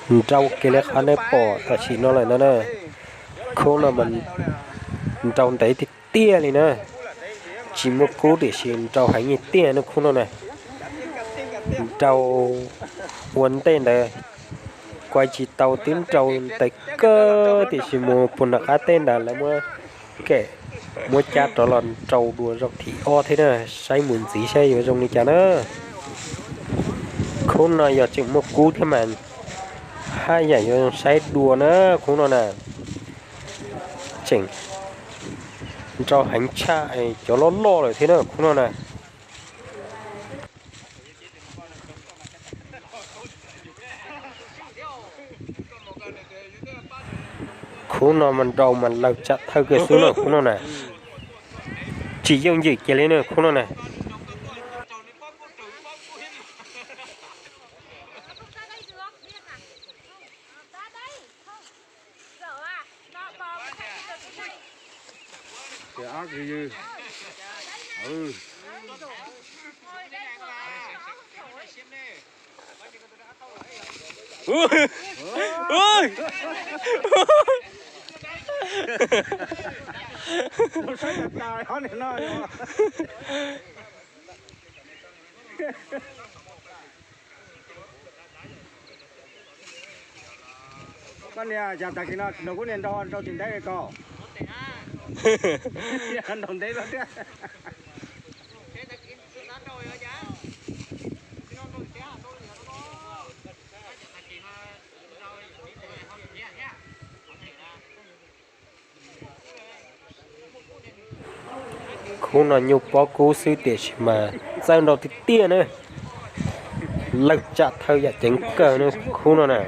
Nrau kiag li qhov nej pom tam sim no lawm no na. Khub no mas nrau ntev tiag tiag li na. Tsis muaj kub tiam sis nrau heev tiag tiag na khub no na. Nrau ua ntej ntawd kuaj tsis tau, twb nrau ntev kawg tiam sis mus puag nram qab teb ntawd lawv muab kem muab cab rov los nrau dua zaum thib ob thiab na. Saib mus ntxiv saib yuav zoo li cas na. Khub no yog tseem muaj kub thiab mas haj yam yuav zoo saib dua na khub no na. Tseem nrau heev tshaj cov loj loj lawm thiab na khub no na. Khub no mas nrau mas lawv tsam thawj kiag xwb na khub no na. Tsis yooj yim kiag li na khub no na. Koj niam, cas tag kis no nrog kuv niam nrau nrau tsis ntev li ko. Nrau ntev lawm thiab. Khub no nyuj pob kub xwb tiam sis mas txawj nrau tiag tiag na. Lawv tsam thawj yam ceev kawg na khub no na.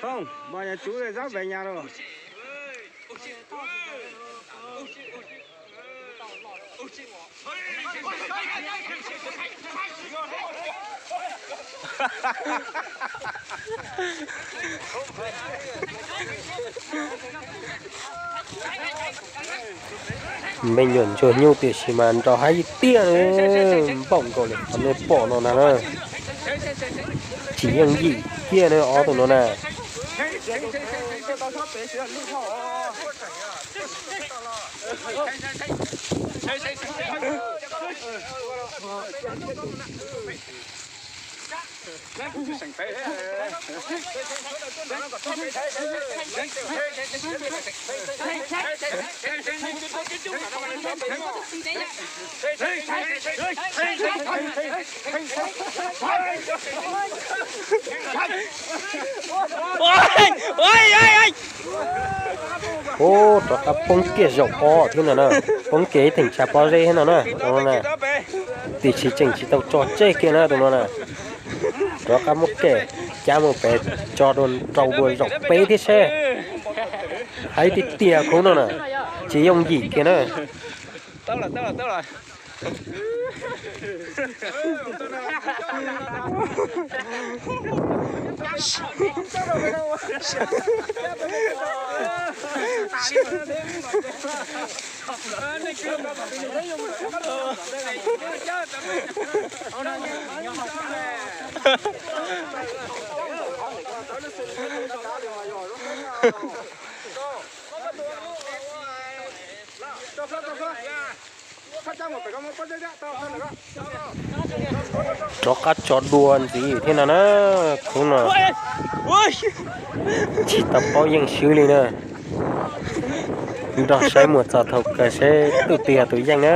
Không, mà nhà chú này dám về nhà rồi. Me nyuam ntsuag nyuj tiam sis mas nrau heev tiag, npaum nkaus li qhov nej pom no na. Tsis yooj yim kiag na ob tug no na. Ub, rov qab poob kiag zaum ob thiab no na. Poob kiag ib theem tshav pob zeb thiab no na. Tiam sis tseem tsis tau tso tseg kiag na tus no na. Rov qab muab kem cab mus pem tso dua rau dua zaum peb thiab seb. Heev tiag tiag khub no na, tsis yooj yim kiag na. Rov qab tso dua ntxiv thiab no na. Khub no tsis tau paub yeej swb li na. Nrog saib mus txog thaum kawg seb tus twg yog tus yeej na.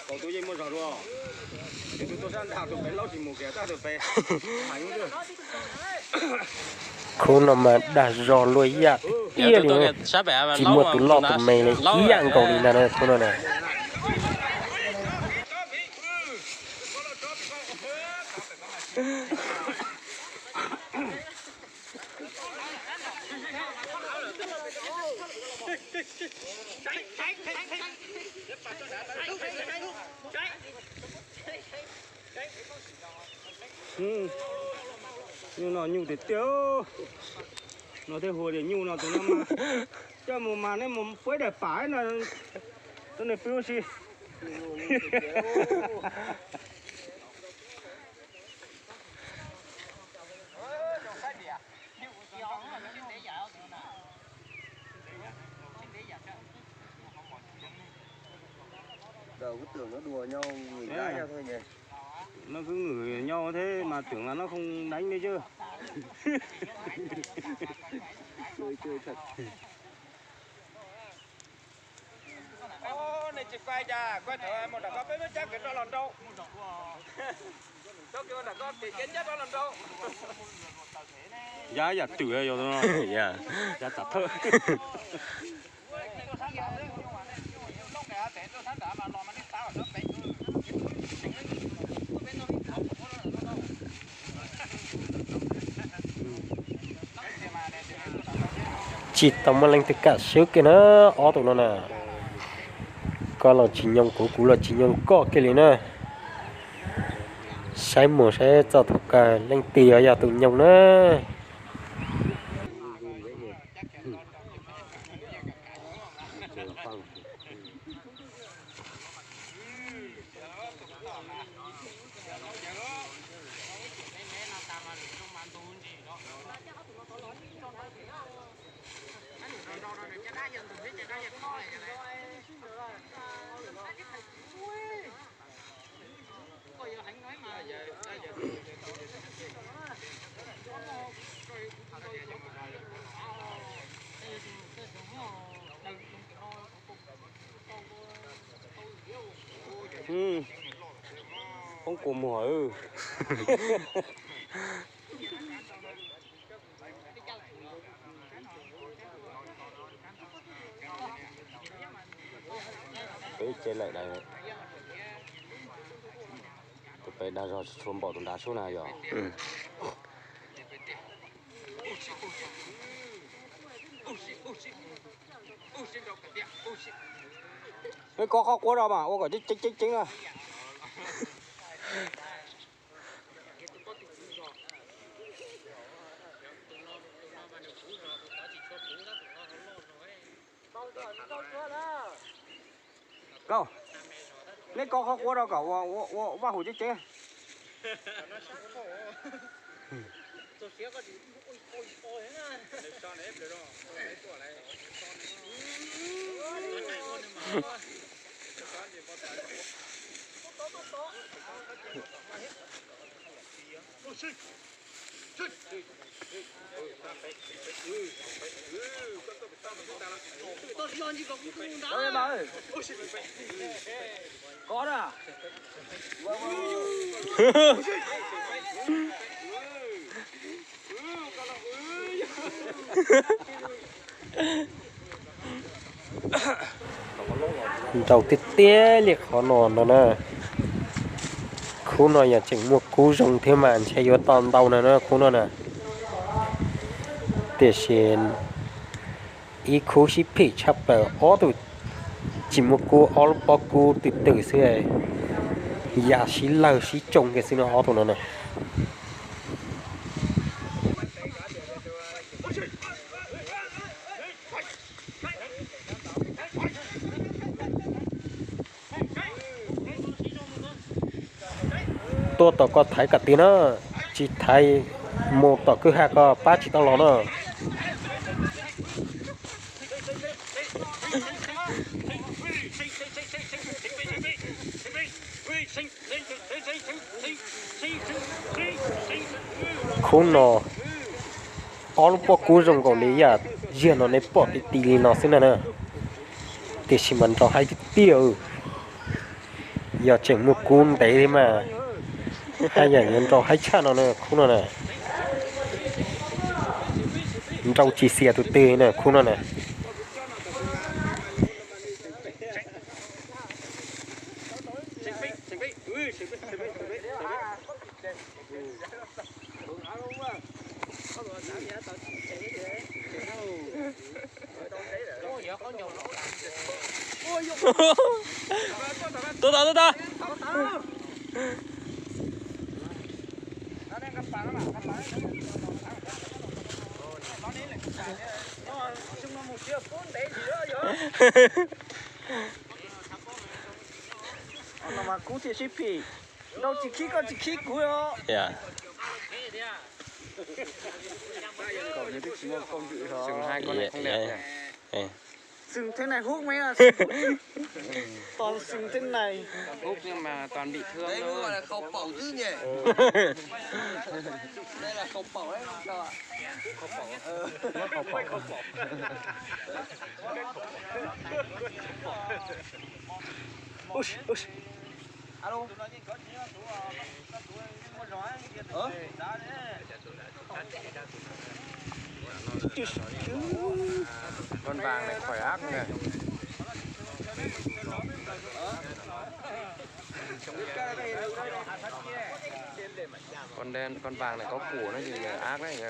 Peb yeej muaj zog dua, tus tuaj sab nrad tus pem laub tsis mus kiag tab tus pem heev. Khub no mas dag zog luaj yam tiag li, tsis muaj tus loj tus me li, ib yam nkaus li ntag na khub no na. Nyuj no nyuj tiag tiag. No thiaj hu tias nyuj no, tus no mas coj mus mas neb mus puab daim pam no rau nws pw ua si. Nó cứ ngửi nhau thế mà tưởng là nó không đánh đấy chứ. Ôb, nej tsis quay cas, quay thawv mus nram ko peb muab cab kiag rov los nrau. Cab kiag nram ko tim kev cab rov los nrau. Yam, yam twm yog, yam tam thawj. Tsis tau muaj leej twg kam swb kiag na, ob tug no na. Koj los tsis nyoo kuv, kuv los tsis nyoo koj kiag li na. Saib mus saib txog thaum kawg leej twg yuav yog tus nyoo na. Poob kua muag. Peb ce lawm, tus pem dag zog tsis tshua npaum tus nrad sub na yog. Peb kov qhov quav rau mas ua kom ceeb ceeb ceeb na. Koj, neb kov qhov quav rau kom ua vaj hum ceeb ceeb. Kov na. Ntau tiag tiag li qhov no no na. Khub no yog tseem muaj kub zoo thiab mas ntshe yuav tau ntau no na khub no na. Tiam sis ib khub sib phim tshaj plaws, ob tug tsis muaj kub, ob lub pob kub twm twm xwb, ya sib lawg sib tsoo kiag xwb no ob tug no na. Tuaj tom koj thaiv kom tiav na, tsis thaiv mus tom kwj ha koj pab tsis tau los na. Khub no ob lub pob kub zoo nkaus li yam ziag no nej pom ti ti li no xwb na na. Tiam sis mas nrau haib tiag tiag. Yog tseem muaj kub ntev thiab mas haj yam yuav nrau haib tshaj no na khub no na. Nrau tsis xiam tus twg na khub no na. Tuaj tau, tuaj tau. Kub thiaj sib phim, nrau tsis khib koj tsis khib kuv os. Xwm thib này hút mấy, toàn xwm thib này. Hút nhưng mà toàn bị thương thôi. Đây là khẩu pẩu chứ nhỉ? Đây là khẩu pẩu đấy, cậu ạ. Ui, ui. Alo. Con vàng này khỏi ác này. Con đen, con vàng này có củ nó gì nhỉ? Ác đấy nhỉ.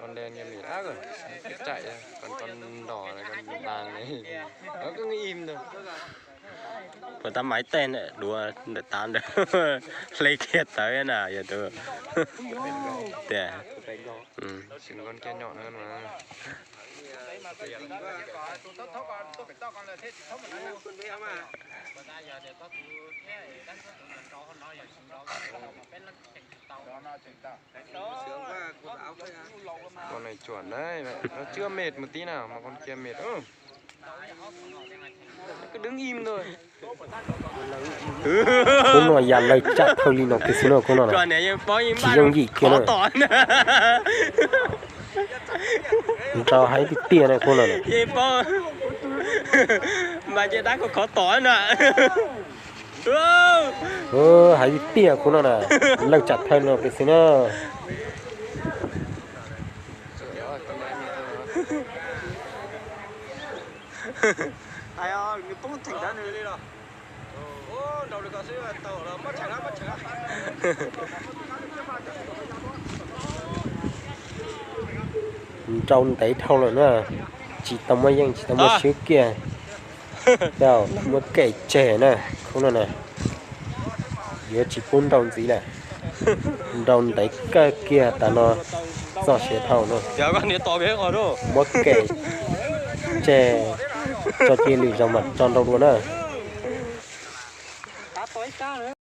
Con đen nhà mình ác rồi. Chạy, còn con đỏ này, con vàng này. Nó cứ im thôi. Puas tab maiv tej ntawm duav ntawm tav ntawd hle kiag tawv na yog tus tias. Con này chuẩn đấy, nó chưa mệt một tí nào mà con kia mệt. Nó cứ đứng im thôi. Khub no yam lawv tsam thawj li no kiag xwb na khub no na. Tsis yooj yim kiag na. Nrau hais tiag tiag na khub no na. Hais tiag tiag khub no na. Lawv tsam thawj li no kiag xwb na. Nrau ntev dhau lawm na, tsis tau muaj yeej tsis tau muaj swb kiag. Muab kev tseg na, khub no na, yuav tsis pub nrau ntxiv lawm. Nrau ntev kawg kiag tas no txog siav dhau na. Muab kev tseg, tso cia lwm zaus mam tso nrau dua na.